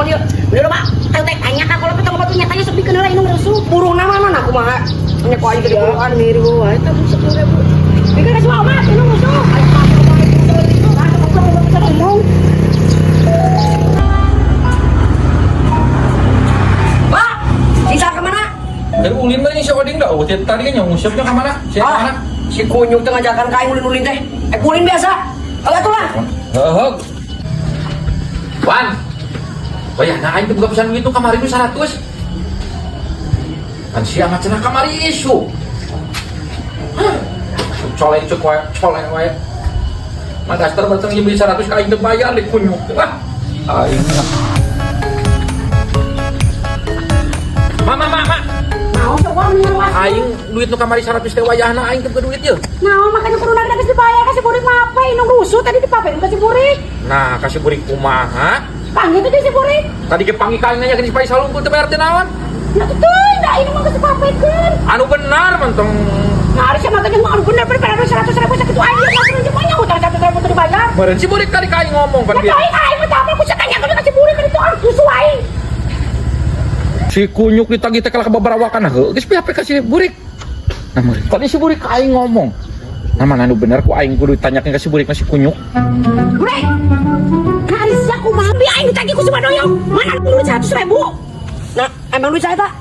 naon ieu. Bener mah, teh teh tanya ka kolot teh batu nyatanya sok bikeun heula indung rusuh. Burung nama mana kumaha? Nya ku aing teh diburuan mirip wae eta 10.000. Bikeun ka si Omat indung rusuh. Aing mah ngomong. Pak, sisa kemana? Dari ulin mah si Oding dah. Oh, tadi kan yang ngusapnya ke mana? Si Ah, mana? si kunyuk teh ngajakan ka aing ulin-ulin teh. Eh, ulin biasa. Kalau atuh lah. Heeh. Wan. Wah, nah aing teh boga pisan duit nu kamari nu 100. Kan sia mah cenah kamari isu. Hah. Colek cek wae, colek wae. Mah daster batang ieu beli 100 ka aing teu bayar di kunyuk. Wah. Aing mah. Ma, ma, ma, ma. Mau sok wae mendingan wae. Aing duit nu kamari 100 teh wayahna aing teu boga duit yeuh. Nah, makanya kudu nagih geus dibayar ka si burik mah apa indung rusuh tadi dipapein ka si burik. Nah, kasih burik kumaha? Panggil tuh si burik. Tadi ke panggil ka aing nanya ke si Faisal unggul teu bayar teh naon? Nah tuh teuing da indung mah geus dipapekeun. Anu benar mentong Nah, harusnya makanya mah anu bener bener pada 100.000 sakitu aing dia masuk aja banyak utang 100.000 teu dibayar. meureun si burik tadi ka aing ngomong pan Ya bieu. teuing aing mah tapal ku sia tanya ka si burik kan itu ah rusuh aing. Si kunyuk ditagih teh kalah kababarawakan heuh geus PHP ka si burik. Nah, meureun tadi si burik ka aing ngomong. Nah, mana anu bener ku aing kudu ditanyakeun ka si burik mah si kunyuk. Burik. Nah, ari sia kumaha bi aing ditagih ku si Badoyong. Mana duit 100.000? Nah, emang duit saya tak?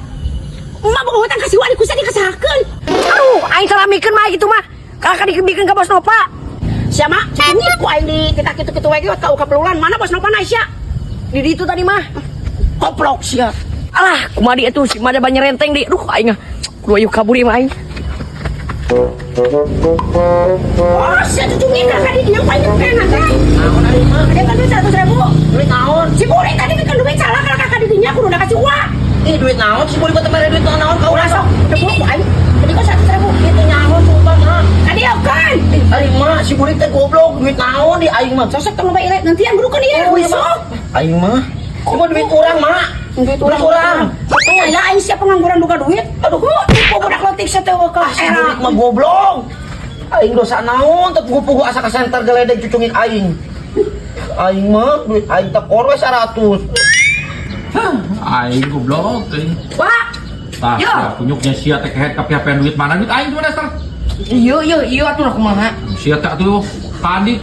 Emak boga hutang ka si Wali ku sia dikasahakeun. Aduh, aing salah mikeun mah gitu mah. Kakak dibikeun ka Bos Nova. Sia mah, ini ku aing di kita kitu-kitu wae ge ka kapelulan. Mana Bos Nova na sia? Di ditu tadi mah. Koplok sia. Alah, kumaha di atuh si mah banyak renteng di. Duh, aing ah. Kudu ayo kabur ieu mah aing. Oh, sia cucungin kakak di dieu paling enak teh. Naon ari mah? Ada kan duit 100.000. Duit naon? Si Burik tadi bikin duit salah kalau kakak di dinya kudu kasih uang. Ih, duit naon? Si burik teh mere duit naon ka Ulah urang sok, teu ku aing. Tadi kok 100.000. Itu nyaho sumpah mah. Tadi kan. Ih, ari mah si burik teh goblok, duit naon di aing mah. Sosok tong loba ire nantian buru kan ieu. Oh, iya, Sok. Aing mah. Cuma duit urang mah. Duit Duit urang. Percaya aing siapa pengangguran buka duit. Aduh, tipu budak letik satewa ka Si era. burik mah goblok. Aing dosa naon teu pugu-pugu asa ka center geledek cucungik aing. Aing mah duit aing tekor we 100. Aing goblok teuing. Pak. Tah, Yo. sia kunyuknya sia teh kehet ka PHP duit mana duit aing cuma dasar. Iya, iya, iya atuh lah kumaha. Sia teh atuh tadi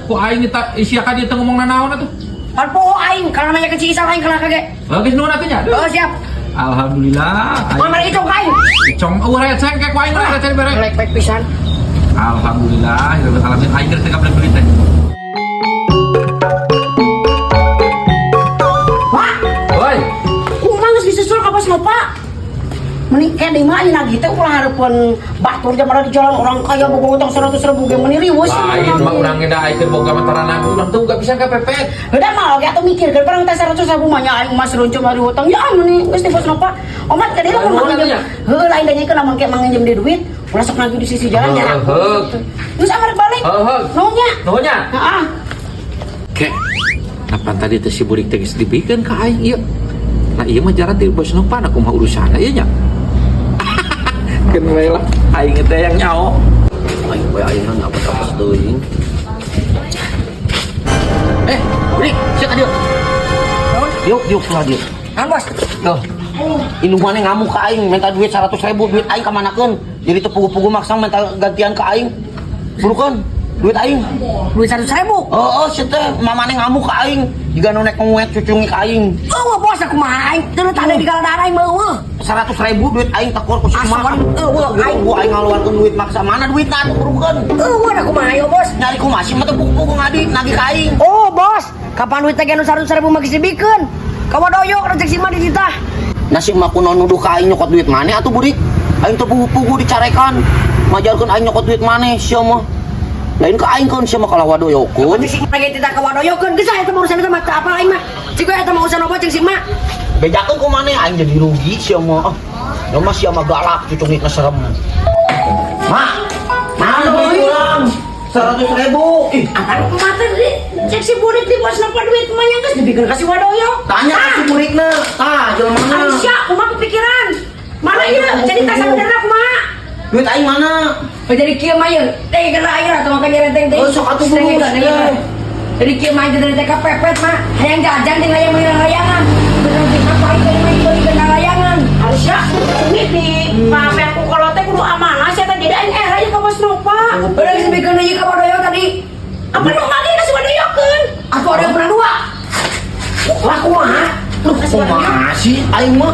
ku aing ta sia ka dieu teh ngomong nanaon atuh. Pan poho aing kalau nanya ke si Isal aing kalah kage. Bagus nuhun atuh nya. Oh, siap. Alhamdulillah. Mama Aing icong ka aing. icong eueuh aya ceng ku aing mah ceng bere. Lek-lek pisan. Alhamdulillah, ya rabbil alamin aing geus teu beli teh. Pak, Woi, kumaha geus disusul ka Bos Nova? Mending kayak di mana nagih teh ulah hareupeun batur jaman di jalan orang kaya boga utang 100.000 ge meuni riweuh. Lain mah urang ge da aing teh boga matarana urang teh boga pisan ka pepet. Udah mah oge atuh mikirkeun barang teh 100.000 mah nya aing mah seruncu mah hutang ya meuni geus di Bos Nova. Omat ka dieu Lain lamun nuhun manginjem. atuh nya. Heuh lain danyakeun lamun ke manginjem di duit, ulah sok nagih di sisi jalan ya. Heuh. Geus amarek balik. Heuh. Nuhun nya. Nuhun nya. Heeh. Kek. Napan tadi teh si burik teh geus dibikeun ka aing ieu. Nah ieu mah jaran ti Bos Nova na kumaha urusanna ieu nya. Keun we lah aing teh yang nyao. Aing we aing mah ngapes-apes teuing. Eh, burik, sia ka dieu. Diuk, diuk lah dieu. Kan Bos. Tuh. Indung maneh ngamuk ka aing minta duit 100.000, duit aing kamanakeun. Jadi teu pugu-pugu maksa minta gantian ka aing. Burukeun duit aing. Duit 100.000. Heeh, sia teh mamane ngamuk ka aing. Jiga nu nek nguet cucungi ka aing. Eueuh bos aku mah aing teu tanda di galadaan aing mah eueuh. 100.000 duit aing tekor ku si Asupan, mak. eueuh, aing. Gua aing ngaluarkeun duit maksa mana duitna atuh burukeun. Eueuh aku mah ayo bos. Nyari kumaha sih mah teu pugu-pugu ngadi nagih ka aing. Oh bos, kapan duit teh nu 100.000 mah geus dibikeun? Ka wadoyok rezeki si mah dititah. Nasi mah kuno nuduh ka aing nyokot duit maneh atuh burik. Aing teu pugu-pugu dicarekan. Majarkeun aing nyokot duit maneh sia mah. Lain ka aing keun sia mah kalah wadoyokeun. Cek si mah ge titah ka wadoyokeun geus ah eta mah urusan eta mah teu apa aing mah. Cik eta mah urusan obat cek si mah. Bejakeun ku maneh aing jadi rugi sia mah. Ah, ya mah sia mah galak cucungikna serem. Mak, mana duit urang? 100.000. Ih, Apaan kumaha teh di cek si burik di bos napa duit mah nya geus dibikeun ka si wadoyo. Tanya ka si burikna. Tah, jelema mana? Aisyah, kumaha kepikiran? Mana ieu? Jadi tas sabenerna kumaha? Duit aing mana? Oh, jadi kieu mah ieu. Teh kena aing lah tong nyerenteng teh. Oh, sok atuh buru. Jadi kieu mah dari TK pepet mah hayang jajan jeung hayang meuli hayangan. Sia, ini di pamer ku kolot teh kudu amanah sia teh, jadi aing era ieu ka Bos Nova. Udah geus bikeun deui ka Badoyok tadi. Apa nu magi ka si Badoyokeun? Aku ada yang pernah dua. Wah, kumaha? Lu ka si Badoyok. Kumaha sih aing mah?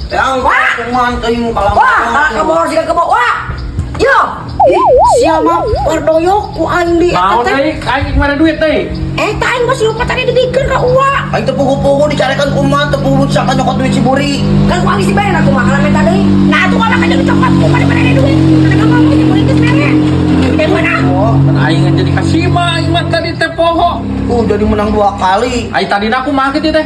Yang Wah. kumaha teuing kalah. Wah, kalah kebo sih kebo. Wah. Yo. Ih, sia mah Badoyok ku aing di eta Naon teh. deui? Aing mana duit deui? Eh, tah aing Bos Nova tadi dibikeun ka Uwa. Aing teu pugu-pugu dicarekan kumaha, teu pugu saka nyokot duit si Buri. Kan ku aing si bere aku mah kalah minta deui. Nah, tuh mah kan jadi coklat ku pada pada duit. Karena ngomong si Buri geus mere. Teh mana? Oh, Kan aing jadi kasima aing mah tadi teh poho. Jadi menang dua kali. Aing tadi aku mah kitu teh.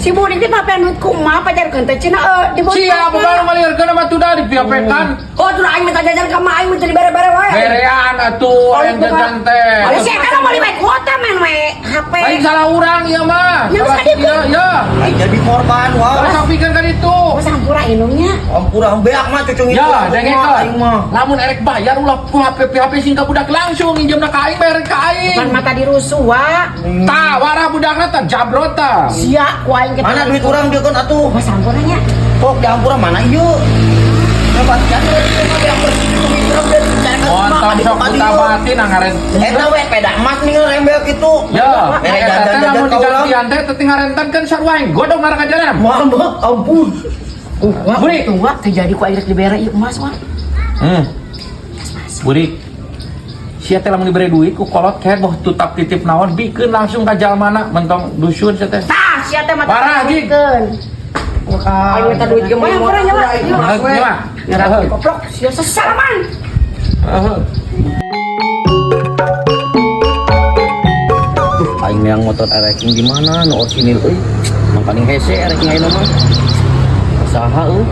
Si Buri teh papean duit kumaha pajarkeun teh cenah di Bos Sia Nova. boga nu malieurkeun mah tuh da dipiapekan. Oh, tuh aing minta jajan ka mah aing minta dibere-bere wae. Berean atuh aing jajan teh. Ya sia kan mau lima kuota men we HP. Lain salah urang ieu mah. Yang Salah tadi dia, ya. Aing jadi korban wah. Salah sapikeun kan itu. Oh, sampura indungnya. Ampura beak mah cucung itu. Ya, Kumaha aing dengekeun. mah. Lamun erek bayar ulah ku HP HP sing ka budak langsung injemna ka aing bayar ka aing. Pan mata dirusuh wa. Tah, warah budakna tah jabrot tah. Sia ku aing kita. Mana duit urang dia kan atuh? Oh, sampuranya. Kok diampura mana ieu? Ngebatkan duit mah beak bersih cucung urang dan dicarekan kumaha Montong ka ditu sok ka dieu. kutabatin ngaren. Eta we peda emas nih rembel kitu. Ya, Mere eta teh jajan-jajan lamun ka urang. digantian teh teu ngarentan kan sarua aing godong ngarang jalan. Mah mah ampun. Wah, Buri. tua terjadi ku aing rek dibere ieu emas wah. Buri. Sia teh lamun dibere duit ku kolot kehed boh tutap titip naon bikeun langsung ka jalmana mentong dusun sia teh. Tah, sia teh mata Parah, Jing. Aing minta duit ge Wah, mau ampura nya lah. Heeh, mah. Ngarang koplok sia sesalaman. Heeh. Tuh, aing yang motor ereking di mana nu orsinil euy. Mangkaning hese ereking ayeuna mah. Saha euy?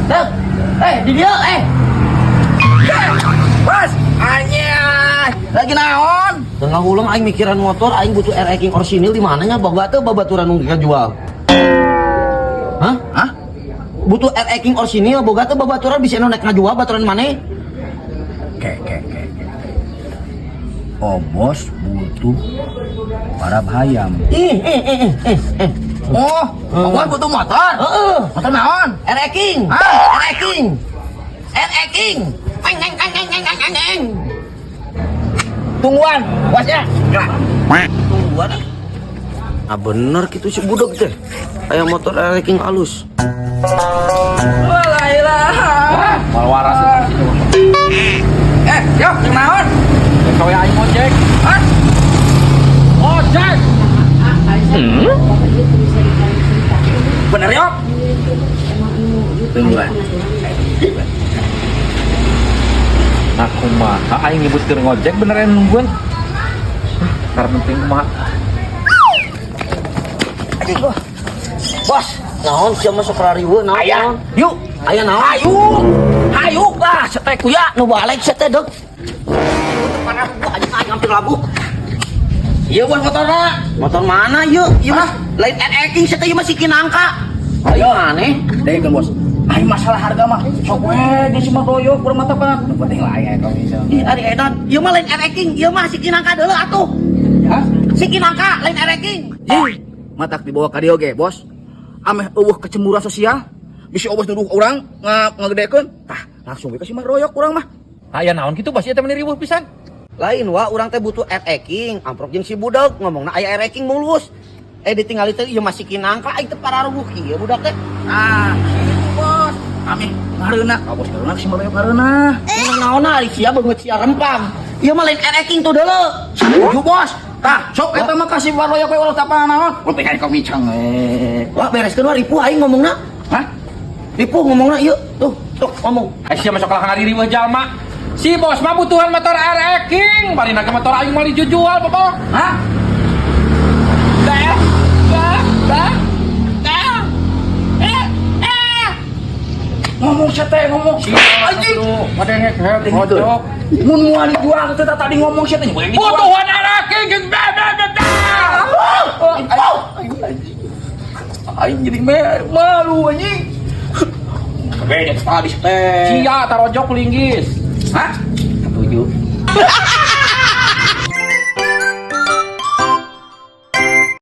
Dek. Eh, di dia eh. Bos, anjay. Lagi naon? Tengah ulang aing mikiran motor, aing butuh ereking orsinil di mana nya boga teu babaturan nu jual. Hah? Hah? Butuh ereking orsinil boga teu babaturan bisa nu nek ngajual baturan maneh? Ke, ke, ke, ke. Oh, bos butuh para bayam. Ih, ih, ih, ih, ih, ih. Oh, bos butuh motor. Heeh. Motor naon? Ereking. Hah? Ereking. Ereking. Eng eng eng eng eng eng eng eng. Tungguan, bosnya. Tungguan. Ah bener gitu si budak teh. Aya motor ereking alus. Mal waras eta. Eh, yo, yang naon? Kawe aing ojek. Hah? Ojek. Bener yo? Tungguan. Nah kumaha aing nyebutkeun ngojek beneran nungguan. Karena penting kumaha. Bos, naon sia mah sok rariweuh naon? Aya. Naon? Yuk. Aya naon? Hayu. Hayu lah, setek kuya. Nu balik sia teh deuk. Parah gua anjing aing hampir labuh. Iya bos motorna. Motor mana yuk? Ieu mah lain ereking sia teh ieu mah si Kinangka. Ayo aneh. Deh kan bos. Ayo masalah harga mah. Sok we di si doyok kurang mata pan. Nu penting lah aya eta bisa. Ih, ari edan, ieu mah lain ereking, ieu mah si Kinangka deuleu atuh. Hah? Si Kinangka lain ereking. Jing, matak dibawa ka dieu ge, bos. Ameh eueuh kecemburuan sosial. Bisi obos nuduh urang ngagedekeun. Tah, langsung we ka si Royok urang mah. Aya naon kitu bos ieu teh meuni riweuh pisan. Lain wa urang teh butuh ereking, amprok jeung si budak ngomongna aya ereking mulus. Eh ditinggali teh ieu mah si Kinangka aing teh pararuguh kieu budak teh. Ah, kitu bos. Ameh ngareunah, ka bos ngareunah si Royok ngareunah. Naon naonna ari sia beungeut sia rempang. Ieu mah lain ereking tuh deuleu. Setuju bos. Tah, sok eta mah ka si Royok we ulah tapa naon. Lu pengen kau micang we. Wah bereskeun wah ripuh aing ngomongna. Hah? Ripuh ngomongna ieu tuh tuh ngomong. Ai sia masuk kalah ngari riweuh jalma. Si bos mah butuhan motor RX King, bari ke motor aing mah dijujual bobo. Hah? Dah, dah, dah. Dah. Eh, eh. Ngomong sia teh ngomong. Anjing. Madengek head pojok. Mun moal dijual teh tadi ngomong sia teh boleh dijual. Butuhan RX King jeung be be be be. Aing jadi malu anjing. Beda tadi teh. Sia tarojok linggis. Hah? Setuju.